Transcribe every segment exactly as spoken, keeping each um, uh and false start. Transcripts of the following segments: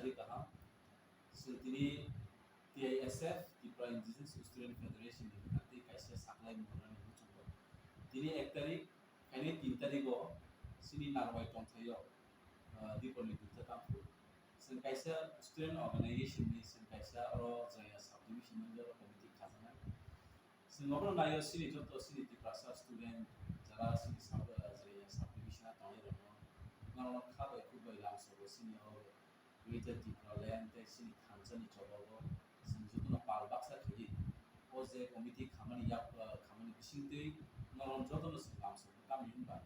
Tari kaham. Chwng tini T I S F, Tripura Indigenous Student Federation ni bwkhak tei kaisa saklai mwnani muchungo. Tini ek tarik, khainai tin tarigo chini Narwai tongthaio, ah, Dipolni Dutta Tampur. Chwng kaisa student organization ni chwng kaisa oro Jaya subdivision ni oro committee khajaknai. Chwng obono naio chini joto chini Tiprasa student jara chini sub, ah, Jaya subdivision o tongnai rokno. Norokno kha bai khuk bai lamsogo chini o Greater Tipraland tei chini thansa ni chobago chwng jotono pal baksa khaiwi o je committee khamani yak, ah, khamani bisingtwi norok jotono chwng lamsogo tamni hwnba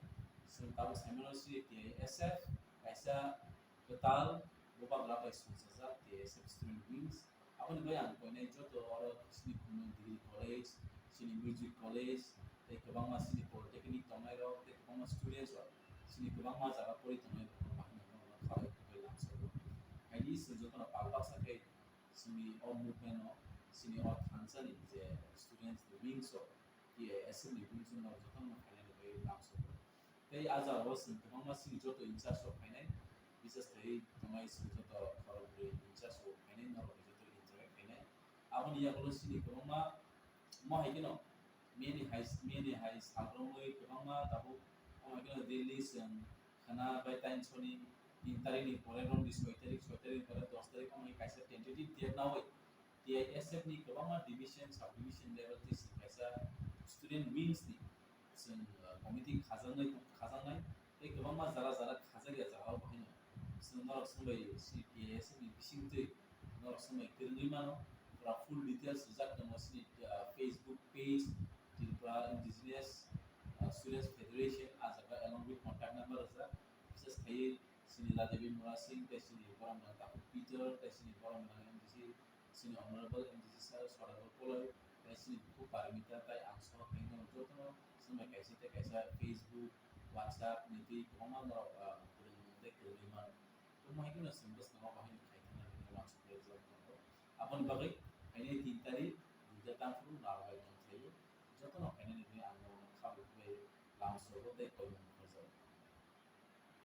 chwng tabuk saimano chini T I S F kaisa kwtal bubagra bai songchajak T I S F student wings. Aboni bai ang koinai joto oro chini Khumlwng Degree College, chini Music College, tei kwbangma chini polytechnic tongnai rok, tei kwbangma students rok chini kwbangma jaga pori tongnai rok bahai no khalai khwlai lamsogo. Haini chwng jotono pal baksa khe chini o movement no chini o thansa ni je students ni wings rok T I S F ni wings rok jotono khainani bai lamsogo. Tei a jagao chwng kwbangma chini joto in charge rok phainai, bises khlaiwi tongnai chwng joto khorokbrwi in charge rok phainai, norokni joto in charge khainai. Aboni yagulo chini kwbangma mo hai kheno meni hai, meni hai sal romwi kwbangma tabuk mo hai kheno daily chwng khana bai time soni tin tarikni pore romdi soi tarik, soi tarikni pore dos tarik mo hai kaisa tentative date nawi T I S F ni kwbangma division, subdivision level tei chwng kaisa student wings ni chwng, uh, committee khajaknai, khajaknai tei kwbangma jara jara khajak ya jagao bahaino chwng norok swngbai si T I S F ni bisingtwi norok swngbai kwrwngwi mano. Pura full details rijak tongo chini, uh, Facebook page Tripura Indigenous, uh, Students Federation, a jaga along with contact number rijak. Bises khaiwi chini Ladevi Murasing tei chini borok Taku Peter tei chini borok M D C chini Honorable M D C sir Sodagor Koloi, tei chini bukhuk Parimita tei ang sohor khe norok jotono swngbai kaisa tei kaisa Facebook, WhatsApp ni twi kwbangma norok, ah, kwrwngmung tei kwrwngwi mano. Tongmo hai kheno chwng bwskango bahai no khai thangna hwnwi uansuk lai jak tongo. Aboni bagwi haini tin tarik